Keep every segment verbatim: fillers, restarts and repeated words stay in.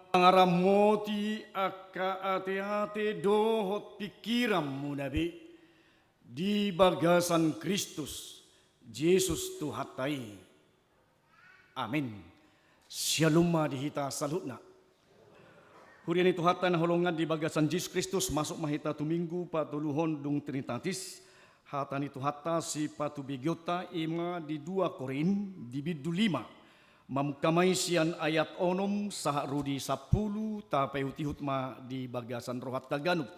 Mangaramoti angka ateate dohot pingkiranmuna be di bagasan Kristus Jesus Tuhanta i. Amin. Syalom ma di hita saluhutna. Huria ni Tuhanta na holongan di bagasan Jesus Kristus, masuk ma hita tu Minggu patoluhon dung Trinitatis. Hata ni Tuhanta sipatubegeonta i ma di dua Korint, di bindu lima. Mamungka ma i sian ayat onom sahat ro di sampulu, tapaihutihut ma di bagasan rohanta ganup.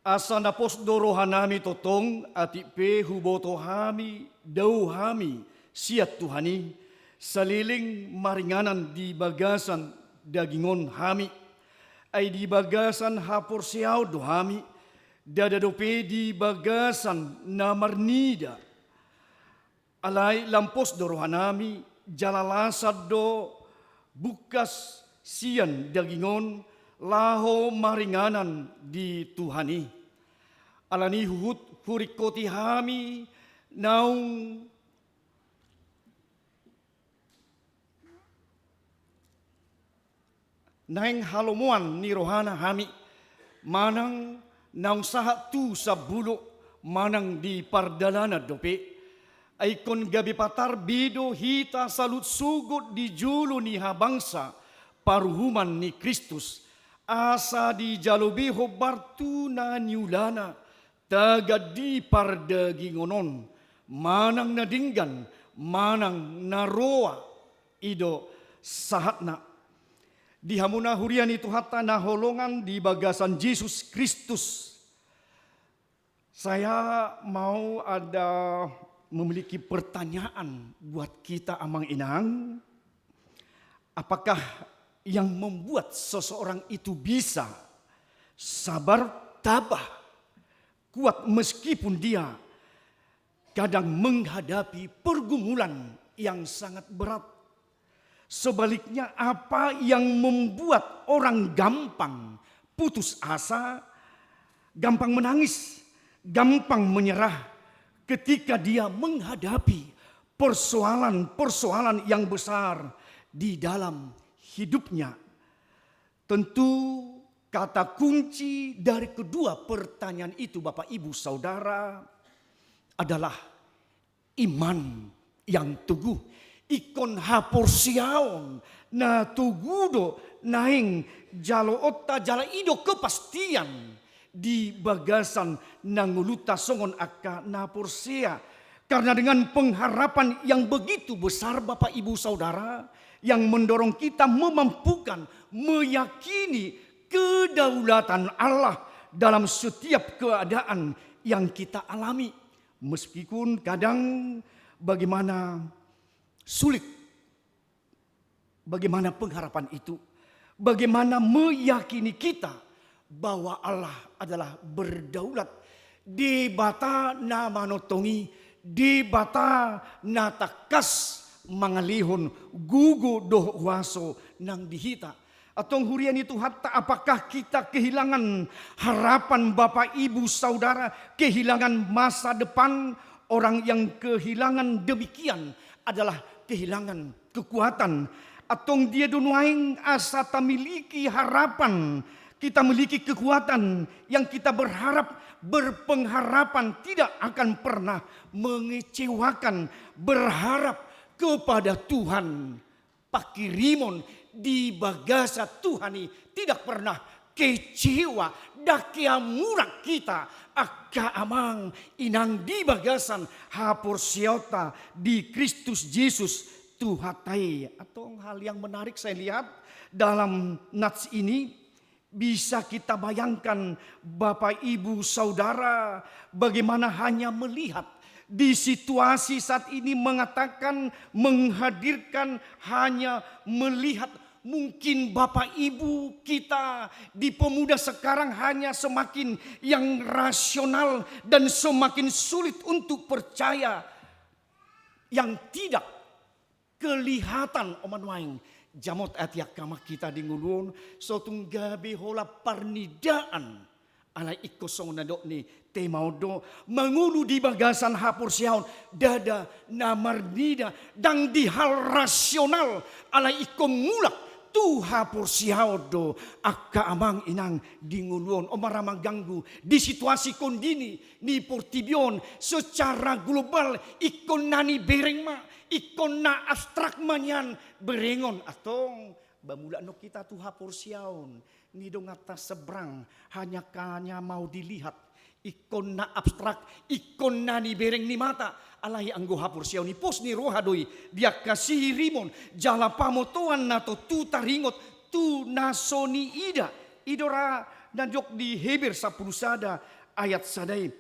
Asa na pos do rohanami tongtong, atik pe huboto hami, dao hami sian Tuhan i, saleleng maringanan di bagasan daging on hami. Ai di bagasan haporseaon do hami, ndada dope di bagasan na marnida. Alai lam pos do rohanami, jala lasan do bungkas sian daging on, laho maringanan di Tuhan i. Alani huhut huringkoti hami naung naeng halomoan ni rohana hami, manang naung sahat tu sambulok, manang di pardalanan dope. Ai ingkon gabe patar be do hita saluhut sogot di jolo ni habangsa paruhuman ni Kristus, asa dijalo be hombar tu na niulana, tagan di pardagingon on, manang na denggan, manang na roa, i do sahatna. Di hamuna huria ni Tuhanta na holongan di bagasan Jesus Kristus. Saya mau ada memiliki pertanyaan buat kita, Amang Inang. Apakah yang membuat seseorang itu bisa sabar, tabah, kuat meskipun dia kadang menghadapi pergumulan yang sangat berat? Sebaliknya, apa yang membuat orang gampang putus asa, gampang menangis, gampang menyerah ketika dia menghadapi persoalan-persoalan yang besar di dalam hidupnya? Tentu kata kunci dari kedua pertanyaan itu, Bapak Ibu Saudara, adalah iman yang teguh. Ingkon haporseaon na togu do naeng jaloonta, jala i do kepastian di bagasan na ngolunta songon angka na porsea. Karena dengan pengharapan yang begitu besar, Bapak Ibu Saudara, yang mendorong kita memampukan, meyakini kedaulatan Allah dalam setiap keadaan yang kita alami. Meskipun kadang bagaimana sulit, bagaimana pengharapan itu, bagaimana meyakini kita bahwa Allah adalah berdaulat, Debata na manongtong i, Debata na tangkas mangalehon gogo dohot huaso nang di hita. Antong huria ni Tuhanta, apakah kita kehilangan harapan, Bapak Ibu Saudara, kehilangan masa depan? Orang yang kehilangan demikian adalah kehilangan kekuatan. Antong dia do nuaeng asa tamiliki harapan, kita miliki kekuatan yang kita berharap, berpengharapan tidak akan pernah mengecewakan, berharap kepada Tuhan. Pangkirimon di bagasan Tuhan i tidak pernah kecewa, ndang hea murang hita angka amang inang di bagasan haporseaonta di Kristus Jesus Tuhanta i. Antong hal yang menarik saya lihat dalam nats ini, bisa kita bayangkan, Bapak, Ibu, Saudara, bagaimana hanya melihat di situasi saat ini mengatakan, menghadirkan, hanya melihat. Mungkin Bapak Ibu kita di pemuda sekarang hanya semakin yang rasional dan semakin sulit untuk percaya yang tidak kelihatan. Oman nuaeng, jamot ateangka ma hita di ngolu on, so tung gabe holan parnidaan. Alai ingkon songon na didok ni tema on do, mangolu di bagasan haporseaon, ndada na marnida, ndang di hal rasional, alai ingkon mulak Tu haporseaon do angka amang inang di ngolu on, on ma ra mangganggu di situasi kondisi ni portibi on secara global, ingkon na nibereng ma, ingkon na abstrak ma nian berengon, antong ba mulak annon hita tu haporseaon ni donganta seberang, hanya hanya mau dilihat. Ingkon na abstrak, ingkon na nibereng ni mata. Alai anggo haporseaon i pos ni roha do i di angka sihirimon jala pamotoan na tontu taringot tu na so niida. I do ra na didok di Heber sampulu sada ayat sada i.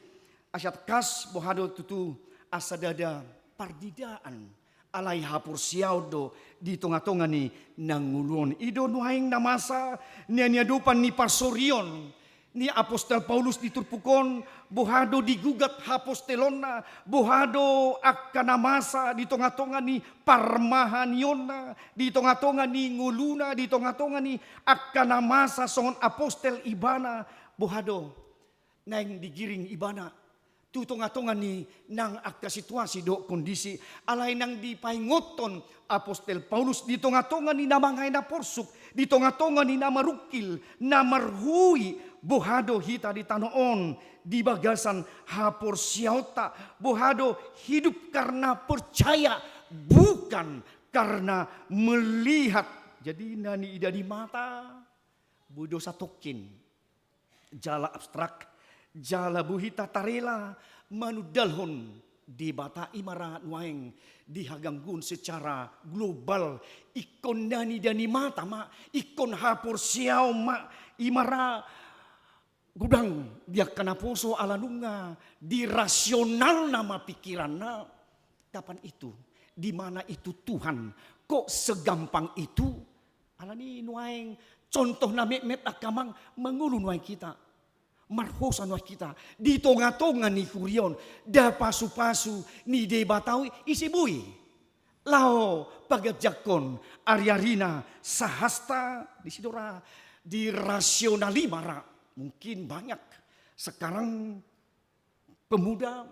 Asa tangkas boha do tutu asa ndada pardidaan. Alai haporseaon do di tongatonga ni na ngolu on. I do nuaeng na masa na niadopan ni parsorion ni apostel Paulus di turpuk on, boha do digugat hapostelonna, boha do angka na masa di tongatonga ni parmahanionna, di tongatonga ni ngoluna, di tongatonga ni angka na masa songon apostel ibana, boha do naeng digiring ibana tu tongatonga ni nang angka situasi dohot kondisi. Alai nang dipaingothon apostel Paulus di tongatonga ni na mangae na porsuk, di tongatonga ni na marungkil, na marhui, boha do hita di tano on di bagasan haporseaonta, boha do hidup karena percaya, bukan karena melihat. Jadi na niida ni mata boi do satongkin jala abstrak, jala boi hita tarela manundalhon Debata. I ma ra nuaeng di hagangguon secara global, ingkon na niida ni mata ma, ingkon haporseaon ma, i ma ra godang di angka naposo ala nunga dirasionalna ma pikiranna. Kapan itu? Di mana itu Tuhan? Kok segampang itu? Alani nuaeng contoh na metmet angka amang, mangolu nuaeng hita, marhosa nuaeng hita di tongatonga ni huria on, nda pasupasu ni Debata i, ise boi laho paganjangkon ariarina sahasta? Disi do ra dirasionali ma ra. Mungkin banyak sekarang pemuda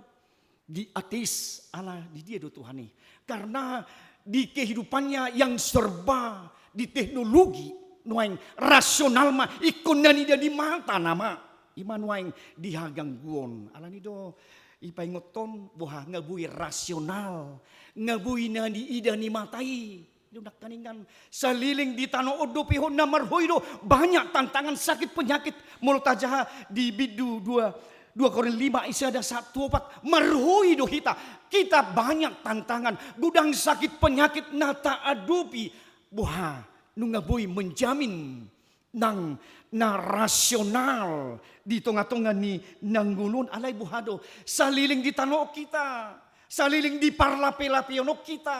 di ateis, ala di dia do Tuhan i. Karena di kehidupannya yang serba di teknologi, nuaeng rasional ma, ingkon na niida ni mata nama. I ma nuaeng di hagangguon. Alani do dipaingothon, boha, nunga boi rasional, nunga boi na niida ni mata i. Di unang kaningan, saleleng di tano on dope ho na marhoi do banyak tantangan, sakit penyakit. Molo tajaha di bindu dua, dua Korintus lima ayat sada sahat tu opat, marhoi do hita, hita banyak tantangan, godang sakit penyakit na taadopi. Boha, nunga boi menjamin nang na rasional di tongatonga ni na ngolu on? Alai boha do, saleleng di tano on hita, saleleng di parlapelapeon on hita,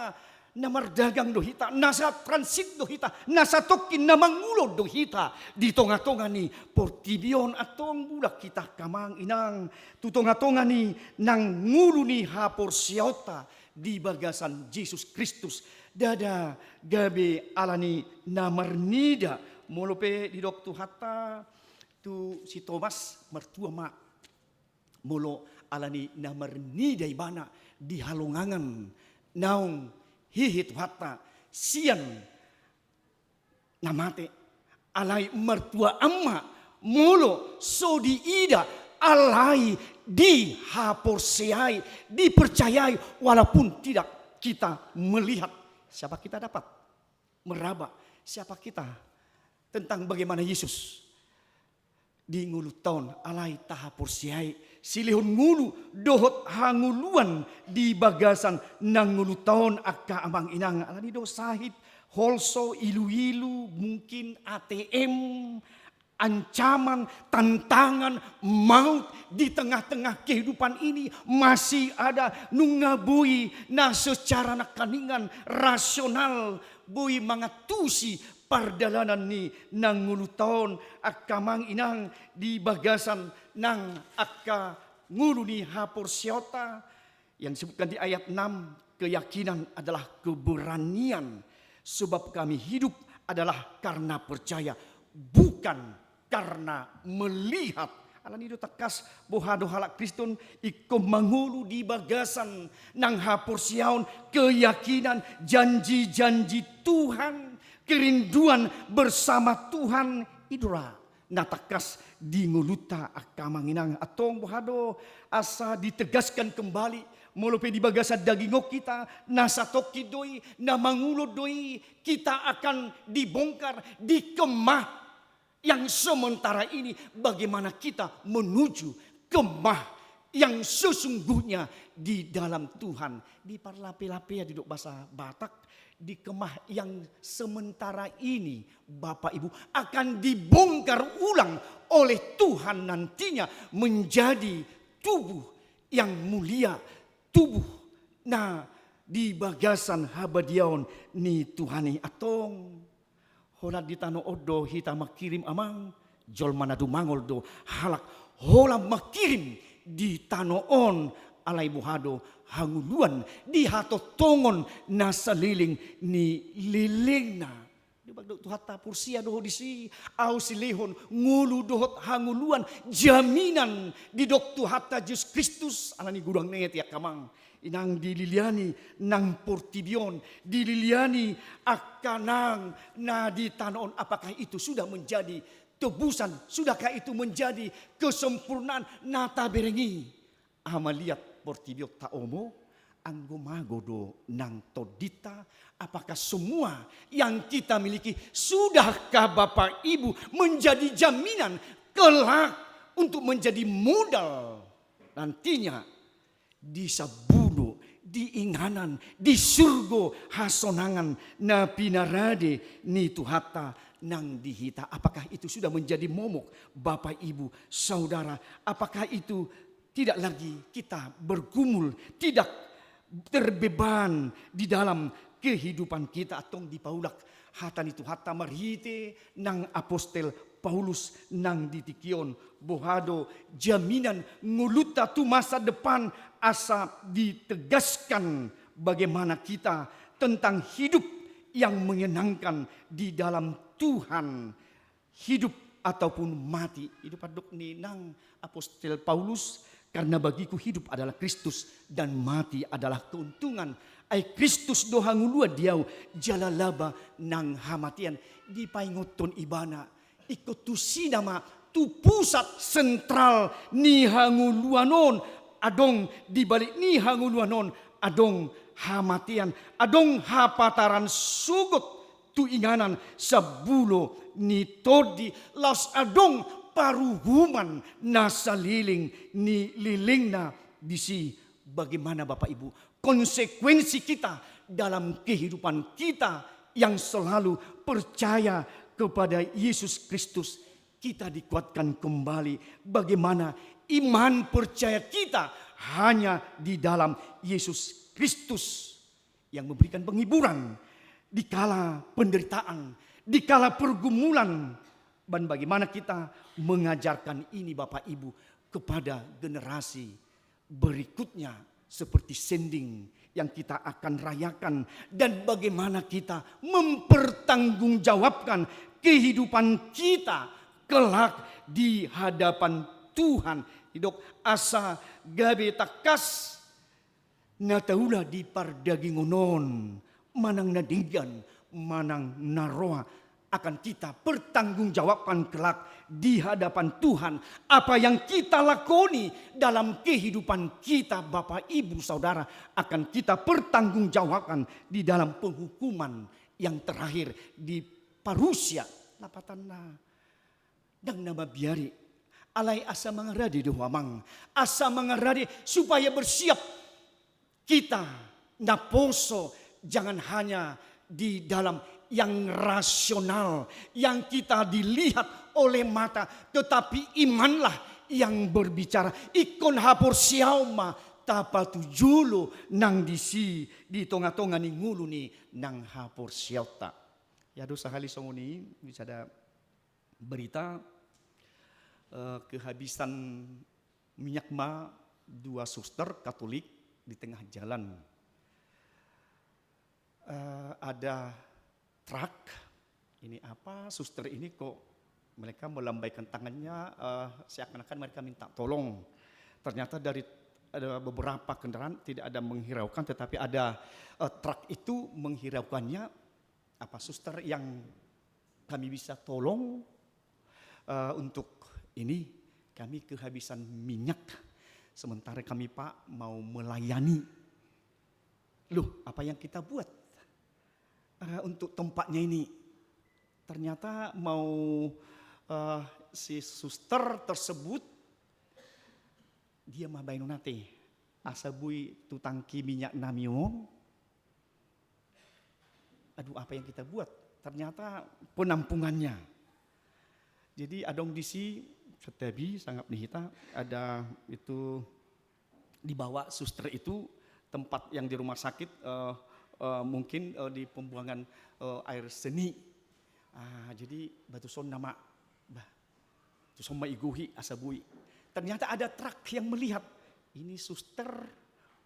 na mardagang do hita, na satransit do hita, na satongkin na mangulon do hita di tongatonga ni portibi on. Antong mulak hita angka amang inang tu tongatonga ni na ngolu ni haporseaonta di bagasan Jesus Kristus, ndada gabe alani na marnida. Molo pe didok Tuhanta tu si Tomas, martua ma molo alani na marnida ibana di halongangan naung hehe Tuhanta sian na mate. Alai martuaan ma molo so diida, alai dihaporseai, dipercayai, walaupun tidak kita melihat. Siapa kita dapat meraba siapa kita tentang bagaimana Yesus di ngolunta on? Alai tahaporseai silehon ngolu dohot hangoluan di bagasan na ngolunta on, angka amang inang. Alani do sahit, holso, iluilu, mungkin A T M, ancaman, tantangan, maut di tengah-tengah kehidupan ini masih ada. Nunga boi na secara nangkaningan rasional boi mangantusi pardalanan ni na ngolunta on, angka amang inang, di bagasan nang angka ngolu ni haporseaonta. Yang disebutkan di ayat enam, keyakinan adalah keberanian, sebab kami hidup adalah karena percaya, bukan karena melihat. Alani do tangkas boha do halak Kristen ingkon mangolu di bagasan nang haporseaon, keyakinan, janji-janji Tuhan, kerinduan bersama Tuhan i do ra na tangkas di ngolunta angka amang inang. Antong boha do asa ditegaskan kembali, molo pe di bagasan daging on hita, na satongkin do i, na mangulon do i, kita akan dibongkar di kemah yang sementara ini, bagaimana kita menuju kemah yang sesungguhnya di dalam Tuhan. Di parlape-lapean, didok bahasa Batak, di kemah yang sementara ini, Bapak Ibu, akan dibongkar ulang oleh Tuhan nantinya menjadi tubuh yang mulia, tubuh na di bagasan habadiaon ni Tuhan i. Antong, holan di tano on do hita mangkirim, amang, jolma na dumangol do, halak holan mangkirim di tano on, alai boha do hangoluan di hatongtongon na saleleng ni lelengna. Didok Tuhanta, porsea do ho disi, ahu silehon ngolu dohot hangoluan, jaminan, didok Tuhanta Jesus Kristus, ala ni godang nai, angka amang inang, dililiani nang portibi on, dililiani angka nang na di tano on. Apakah itu sudah menjadi tebusan? Sudahkah itu menjadi kesempurnaan na tabereng i? Aha maliat portibi on taomo, anggo mago do nang tondinta? Apakah semua yang kita miliki sudahkah, Bapak Ibu, menjadi jaminan kelak untuk menjadi modal nantinya di sambulo, di inganan, di surgo hasonangan na pinarade ni Tuhanta nang di hita? Apakah itu sudah menjadi momok, Bapak Ibu, Saudara? Apakah itu tidak lagi kita bergumul, tidak terbeban di dalam kehidupan kita? Antong dipaulak hata ni Tuhanta marhite nang apostel Paulus nang di tingki on. Boha do jaminan ngolunta tu masa depan? Asa ditegaskan bagaimana kita tentang hidup yang menyenangkan di dalam Tuhan. Hidup ataupun mati. I do pandok ni nang apostel Paulus, karena bagiku hidup adalah Kristus dan mati adalah keuntungan. Ai Kristus do hangoluan di ahu, jala laba nang hamatean. Dipaingothon ibana ingkon tusi nama tu pusat sentral ni hangoluan on. Adong di balik ni hangoluan on, adong hamatean, adong hapataran sogot tu inganan sambulo ni tondi, laos adong paruhuman na saleleng ni lelengna disi. Bagaimana, Bapak Ibu, konsekuensi kita dalam kehidupan kita yang selalu percaya kepada Yesus Kristus? Kita dikuatkan kembali. Bagaimana iman percaya kita hanya di dalam Yesus Kristus yang memberikan penghiburan di kala penderitaan, di kala pergumulan. Dan bagaimana kita mengajarkan ini, Bapak Ibu, kepada generasi berikutnya, seperti sending yang kita akan rayakan, dan bagaimana kita mempertanggungjawabkan kehidupan kita kelak di hadapan Tuhan. Didok asa gabe tangkas na taula di pardagingon on, manang na denggan, manang na roa, akan kita pertanggungjawabkan kelak di hadapan Tuhan. Apa yang kita lakoni dalam kehidupan kita, Bapak, Ibu, Saudara, akan kita pertanggungjawabkan di dalam penghukuman yang terakhir di parusia. Lapatanna, ndang na mabiar i. Alai asa mangarade do ho, amang, asa mangarade supaya bersiap kita naposo, jangan hanya di dalam yang rasional, yang kita dilihat oleh mata, tetapi imanlah yang berbicara. Ingkon haporseaon ma tapatujolo nang disi di tongatonga ni ngolu ni nang haporseaonta. Ia do sahali songon i, di sada berita, eh, kehabisan minyak ma dua suster Katolik di tengah jalan. Eh, ada truk, ini apa, suster ini kok mereka melambaikan tangannya, eh, seakan-akan mereka minta tolong. Ternyata dari ada beberapa kendaraan tidak ada menghiraukan, tetapi ada, eh, truk itu menghiraukannya. apa suster yang kami bisa tolong, eh, untuk ini, kami kehabisan minyak, sementara kami, Pak, mau melayani. Loh, apa yang kita buat, eh, untuk tempatnya ini? Ternyata mau, eh, si suster tersebut, dia ma baenon ate, asa boi tu tangki minyak nami on. Aduh, apa yang kita buat? Ternyata penampungannya. Jadi adong disi, santabi, sangap ni hita, ada itu dibawa suster itu tempat yang di rumah sakit, eh, eh, mungkin, eh, di pembuangan, eh, air seni. Ah, jadi batu son nama, bah, tu son ma igohi asa boi. Ternyata ada truk yang melihat, ini suster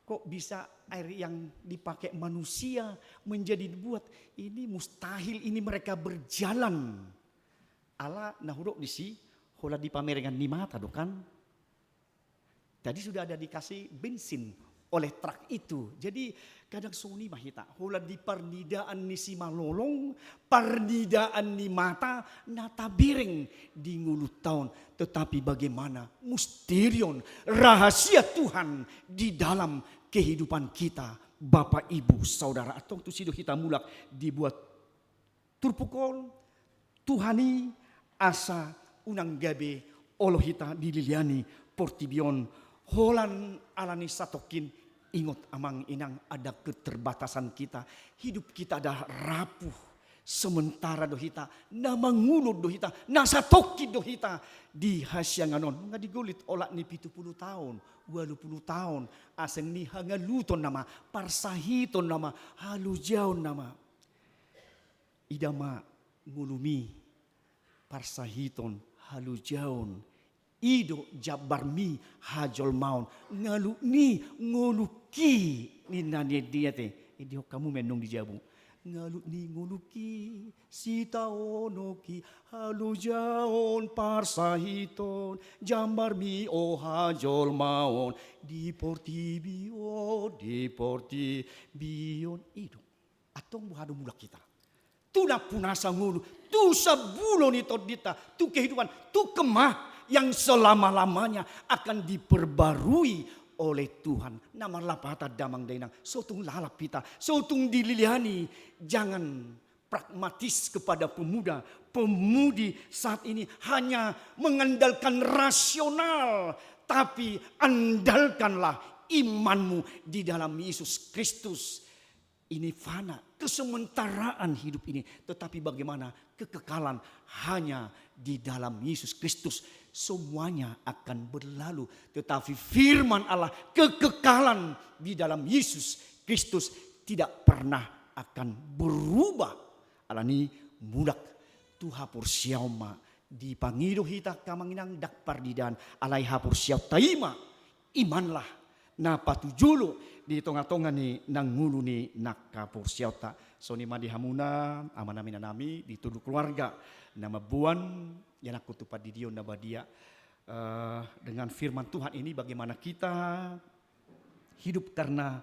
kok bisa air yang dipakai manusia menjadi dibuat? Ini mustahil ini mereka berjalan. Ala na hudok disi, holan di pamerengan ni mata do kan. Tadi sudah ada dikasih bensin oleh truk itu. Jadi kadang songon i ma hita, holan di parnidaan ni simalolong, parnidaan ni mata na tabereng di ngolunta on. Tetapi bagaimana misterion, rahasia Tuhan di dalam kehidupan kita, Bapak, Ibu, Saudara, antong tusi do hita mulak dibuat turpuk on, Tuhan i, asa unang gabe olo hita dililiani portibi on. Holan ala ni satongkin, ingot amang inang, ada keterbatasan kita. Hidup kita ada rapuh. Sementara do hita, na mangulon do hita, na satongkin do hita di hasiangan on. Nga digolit olat ni pitu pulu taon, ualu pulu taon, aseng ni hangaluton nama, parsahiton nama, halojaon nama. Ida ma ngolumi, parsahiton, halojaon, i do jambarmi hajolmaon, ngalut ni ngolungki, ninna ni dia te, i di hok hamu mendong di jabu. Ngalut ni ngolungki, sitaononki, halojaon, parsahiton, jambarmi o hajolmaon, di portibi on, di portibi on, i do. Antong boha do mulak hita? Tu nampunasa ngolu, tu sambulo ni tondinta, tu kehidupan, tu kemah yang selama-lamanya akan diperbarui oleh Tuhan. Na marlapatan damang dainang, so tung lalap hita, so tung dililiani. Jangan pragmatis kepada pemuda, pemudi saat ini hanya mengandalkan rasional, tapi andalkanlah imanmu di dalam Yesus Kristus. Ini fana, kesementaraan hidup ini, tetapi bagaimana kekekalan hanya di dalam Yesus Kristus. Semuanya akan berlalu, tetapi firman Allah, kekekalan di dalam Yesus Kristus tidak pernah akan berubah. Alani mulak tu haporseaon ma, dipangido hita angka amang inang, ndang parnidaan, alai haporseaonta i ma, imanlah na patujolo di tonga-tonga ni nangulu ni angka porseaonta. Songon i ma di hamuna, amanami, inanami, di tolu keluarga na mamboan ianakhon tu pandidion na badia, eh, dengan firman Tuhan ini, bagaimana kita hidup karena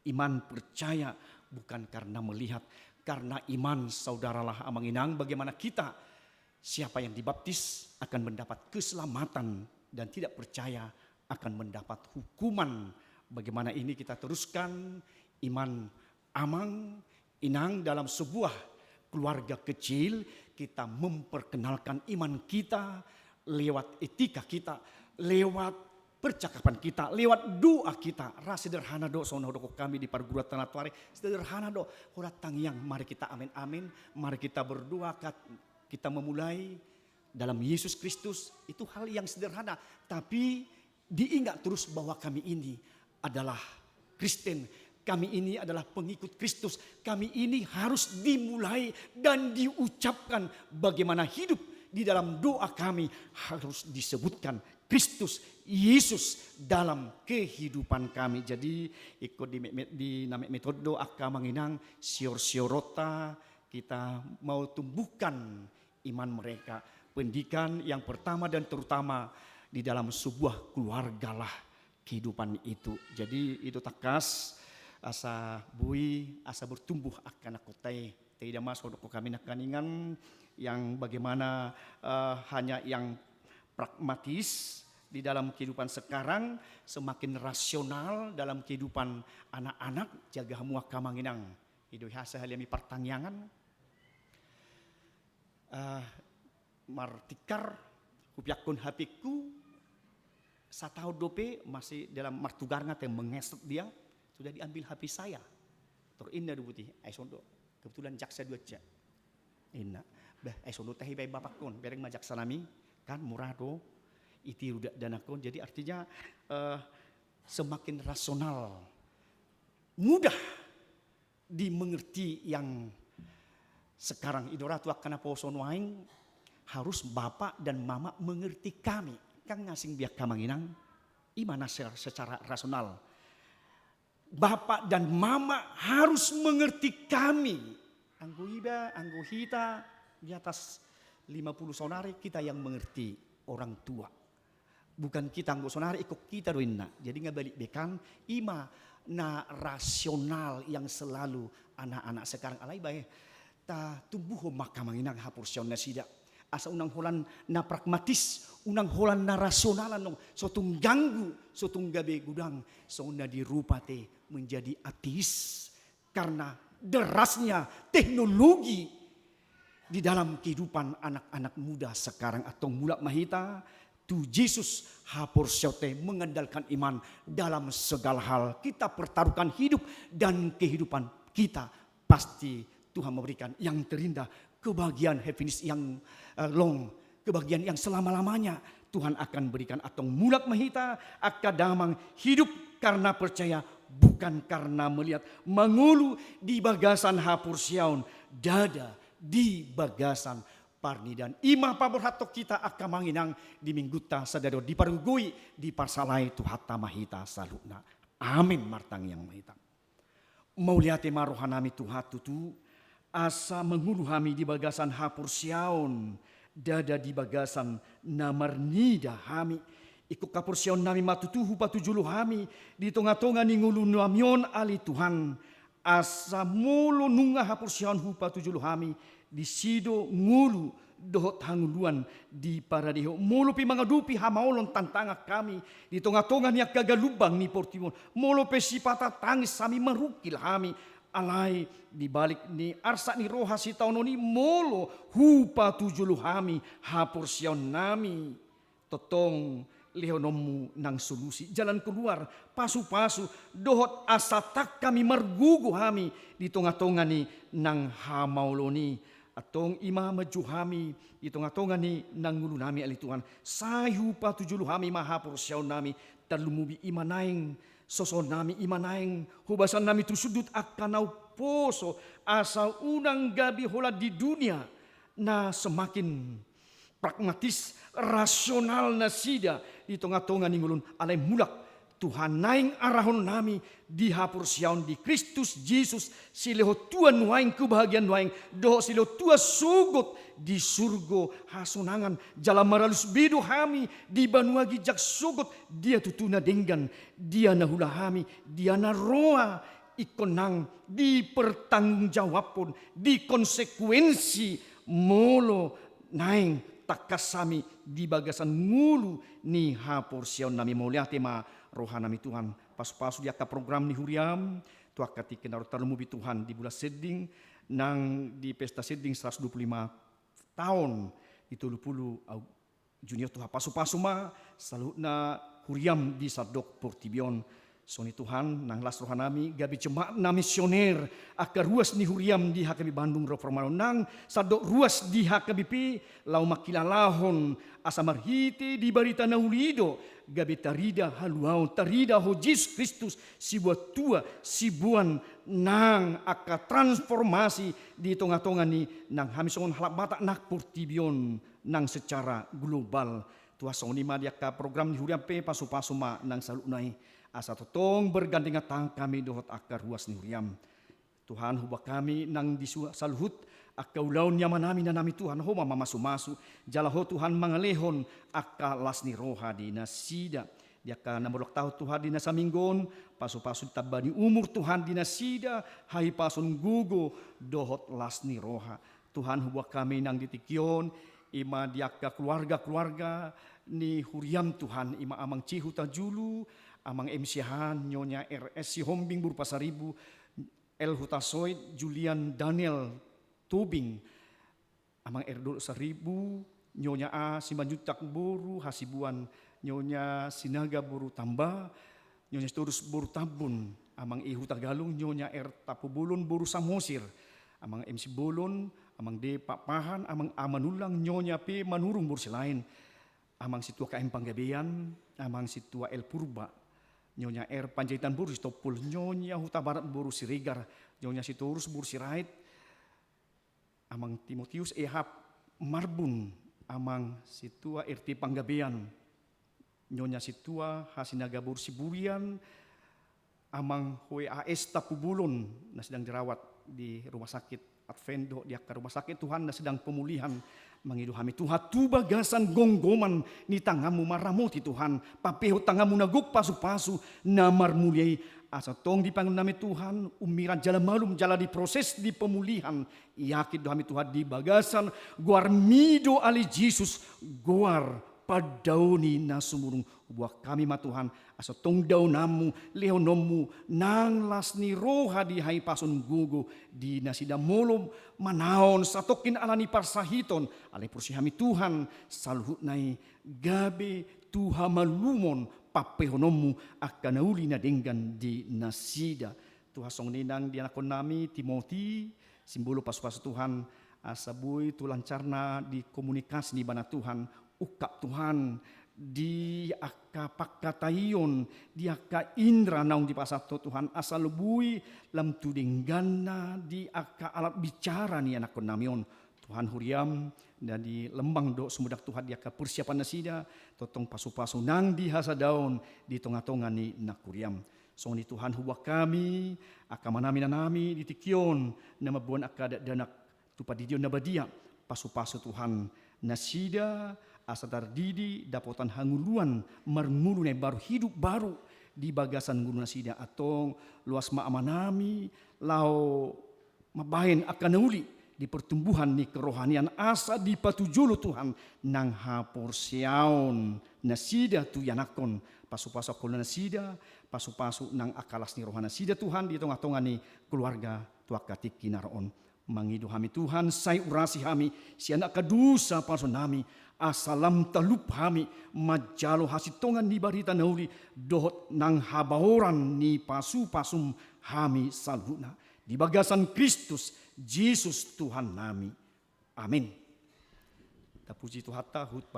iman, percaya, bukan karena melihat. Karena iman, saudaralah amang inang, bagaimana kita, siapa yang dibaptis akan mendapat keselamatan dan tidak percaya akan mendapat hukuman. Bagaimana ini kita teruskan iman amang inang dalam sebuah keluarga kecil, kita memperkenalkan iman kita lewat etika kita, lewat percakapan kita, lewat doa kita. Ra sederhana do, songon na hudok hami di parguruan tanoh ari, sederhana do. Holan tangiang, mari kita amin-amin, mari kita berdoa, kat-, kita memulai dalam Yesus Kristus. Itu hal yang sederhana, tapi diingat terus bahwa kami ini adalah Kristen, kami ini adalah pengikut Kristus, kami ini harus dimulai dan diucapkan. Bagaimana hidup di dalam doa kami, harus disebutkan Kristus Yesus dalam kehidupan kami. Jadi, ingkon di me-, me-, di na metmetehon do angka amang inang sior-sioronta, kita mau tumbuhkan iman mereka. Pendidikan yang pertama dan terutama di dalam sebuah keluargalah kehidupan itu. Jadi, i do tangkas asa boi, asa bertumbuh angka anakhonta i. Taida ma songon hami nangkiningan, yang bagaimana, eh, hanya yang pragmatis di dalam kehidupan sekarang, semakin rasional dalam kehidupan anak-anak, jaga hamu angka amang inang. I do hasa haliami partangiangan. Eh, martingkar, hupeakkon H P-ku, sataon dope masih dalam martugarna, te mengeset dia, sudah diambil H P saya. Tor inna do buti, ai songon do, kebetulan jaksa do aja. Inna, bah, ai songon do tahe baen bapakkon, bereng ma jaksa nami, kan murah do, itiru dakdanakkon. Jadi artinya, eh, semakin rasional, mudah dimengerti yang sekarang. I do ra tu angka naposo nuaeng, harus bapak dan mama mengerti kami. Kan nga asing be angka amang inang, i ma na se-, secara rasional. Bapak dan mama harus mengerti kami. Anggo iba, anggo hita di atas lima puluh saonari, kita yang mengerti orang tua. Bukan kita, anggo saonari ingkon hita do inna. Jadi nga balik be kan, i ma na rasional yang selalu anak-anak sekarang. Alai bae, tatumbuhon ma angka amang inang haporseaon nasida. Asa unang holan na pragmatis, unang holan na rasional annon, so tung ganggu, so tung gabe godang, songon na di rupa te menjadi ateis. Karena derasnya teknologi di dalam kehidupan anak-anak muda sekarang. Antong mulak ma hita tu Jesus, haporseaon te mengandalkan iman dalam segala hal. Kita pertaruhkan hidup dan kehidupan kita, pasti Tuhan memberikan yang terindah, kebahagiaan, happiness yang, eh, long, kebahagiaan yang selama-lamanya Tuhan akan berikan. Antong mulak ma hita angka damang, hidup karena percaya, bukan karena melihat. Mangolu di bagasan haporseaon, ndada di bagasan parnidaan. I ma paborhathon hita angka amang inang di minggunta sadari on, dipargogoi, diparsalai Tuhanta ma hita saluhutna. Amen. Martangiang ma hita. Mauliate ma rohanami Tuhan tutu, asa mangolu hami di bagasan haporseaon, ndada di bagasan na marnida hami. Ingkon haporseaonnami ma tutu hupatujolo hami di tonga-tonga ni ngolunami on, ale Tuhan. Asa molo nunga haporseaon hupatujolo hami, disi do ngolu dohot hangoluan diparadehon. Molo pe mangadopi hamaolon tantangan hami di tonga-tonga ni angka galumbang ni portibi on, molo pe sipata tangis hami, marungkil hami, alai di balik ni arsak ni roha sitaonon i, molo hupatujolo hami haporseaonnami, tongtong lehononmu nang solusi, jalan keluar, pasu-pasu, dohot asa ndang hami margogo hami di tonga-tonga ni nang hamaolon i. Antong i ma manjou hami di tonga-tonga ni nang ngolunami, ale Tuhan. Sai hupatujolo hami ma haporseaonnami, tarlumobi i ma naeng sosoonnami, i ma naeng hobasannami tu sundut angka na umposo, asa unang gabe holan di dunia na semakin pragmatis, rasional nasida di tonga-tonga ni ngolu on. Alai mulak Tuhan, naeng arahonnami di haporseaon di Kristus Jesus, silehon tua nuaeng, kebahagiaan nuaeng, dohot silehon tua sogot di surgo hasonangan, jala maralus be do hami di banua ginjang sogot. Dia tutu na denggan, dia na huula hami, dia na roa ingkon nang dipertanggungjawabhon, dikonsekuensi, molo naeng tangkas hami di bagasan ngolu ni haporseaonnami. Mauliate ma rohanami Tuhan, pasu-pasu di angka program ni huriam, tu angka tingki na ro, tarlumobi Tuhan di bulan Sending, nang di pesta Sending seratus dua puluh lima taon di tolu pulu Juni on. Tuhan, pasu-pasu ma saluhutna huriam di sandok portibi on. Songon i Tuhan, nang las rohanami, gabe jemaat na misioner, angka ruas ni huriam di H K B Bandung Reformado, nang sandok ruas di H K B P, laho mangkilalahon asa marhite di barita na uli i do gabe tarida haluaon, tarida Ho Jesus Kristus, siboan tua, siboan nang angka transformasi di tonga-tonga ni nang hami songon halak Batak nang portibi on nang secara global. Tuhan, songon i ma di angka program ni huriam pe, pasu-pasu ma nang saluhutna i, asa tongtong bergandengan tangan hami dohot angka ruas ni huriam. Tuhan, huboan hami nang di su-, saluhut angka ulaon ni amanami, inanami, Tuhan, Ho ma mamasu-masu, jala Ho Tuhan mangalehon angka las ni roha di nasida. Di angka na mardongan tahun Tuhan di na saminggu on, pasu-pasu tamba ni umur Tuhan di nasida, hahipason gogo dohot las ni roha. Tuhan, huboan hami nang di tingki on, i ma di angka keluarga-keluarga ni huriaM Tuhan, i ma Amang C Hutajulu, Amang M Siahaan, Nyonya R S Sihombing boru Pasaribu, L Hutasoit, Julian Daniel Tobing, Amang R Dolo Saribu, Nyonya A Simanjuntak boru Hasibuan, Nyonya Sinaga boru Tamba, Nyonya Sitorus boru Tambun, Amang I Hutagalung, Nyonya R Tampubolon boru Samosir, Amang M Simbolon, Amang D Pakpahan, Amang A Manullang, Nyonya P Manurung boru Silaen, Amang Sintua K M Panggabean, Amang Sintua L Purba, Nyonya R Panjaitan boru Sitompul, Nyonya Hutabarat boru Siregar, Nyonya Sitorus boru Sirait, Amang Timotius E H Marbun, Amang Sintua R T Panggabean, Nyonya Sintua H Sinaga boru Siburian, Amang H A S Tampubolon na sedang dirawat di rumah sakit Advent dohot di angka rumah sakit Tuhan na sedang pemulihan. Mangido hami Tuhan tu bagasan gomgoman ni tanganMu maramoti Tuhan, pampehon tanganMu na gok pasu-pasu na marmulia i, asa tong dipangido nami Tuhan, ummiran jala malum jala di proses di pemulihan, yakin do hami Tuhan di bagasan goarMi do ale Jesus, goar pandaoni na sumurung. Huboan hami ma Tuhan, asa tong daonanMu, lehononMu nang las ni roha di hahipason gogo di nasida molo manaon satongkin ala ni parsahiton, alai porsea hami Tuhan, saluhutna i gabe tu hamalumon pampehononMu angka na uli na denggan di nasida. Tuhan, songon i nang di anakkon nami Timoti, simbolo pasu-pasu Tuhan, asa boi tu lancarna di komunikasi ni ibana Tuhan, ungkap Tuhan, di angka pangkataion, di angka indra naung dipasahat Ho Tuhan, asa boi lam tu dengganna di angka alat bicara ni anakkon nami on. Tuhan, huriaM, na di Lembang dohot Sumedang Tuhan di angka persiapan nasida, tongtong pasu-pasu nang di hasadaon di tonga-tonga ni nang huriaM. Songon i Tuhan, huboan hami, angka amanami inanami di tingki on, na mamboan angka dakdanak tu pandidion na badia, pasu-pasu Tuhan nasida, asa tardidi dapotan hangoluan marngolu na imbaru, hidup baru di bagasan ngolu nasida. Antong loas ma amanami laho mambahen angka na uli di pertumbuhan ni kerohanian, asa dipatujolo Tuhan nang haporseaon nasida tu ianakhon, pasu-pasu angka ulaon nasida, pasu-pasu nang angka las ni roha nasida Tuhan di tonga-tonga ni keluarga tu angka tingki na ro on. Mangido hami Tuhan, sai urasi hami sian angka dosa pasupasu nami, asa lam talup hami manjalo hasintongan ni barita na uli dohot nang habaoran ni pasu-pasum hami saluhutna. Di bagasan Kristus Jesus Tuhan nami. Amin. Tapuji Tuhanta, hut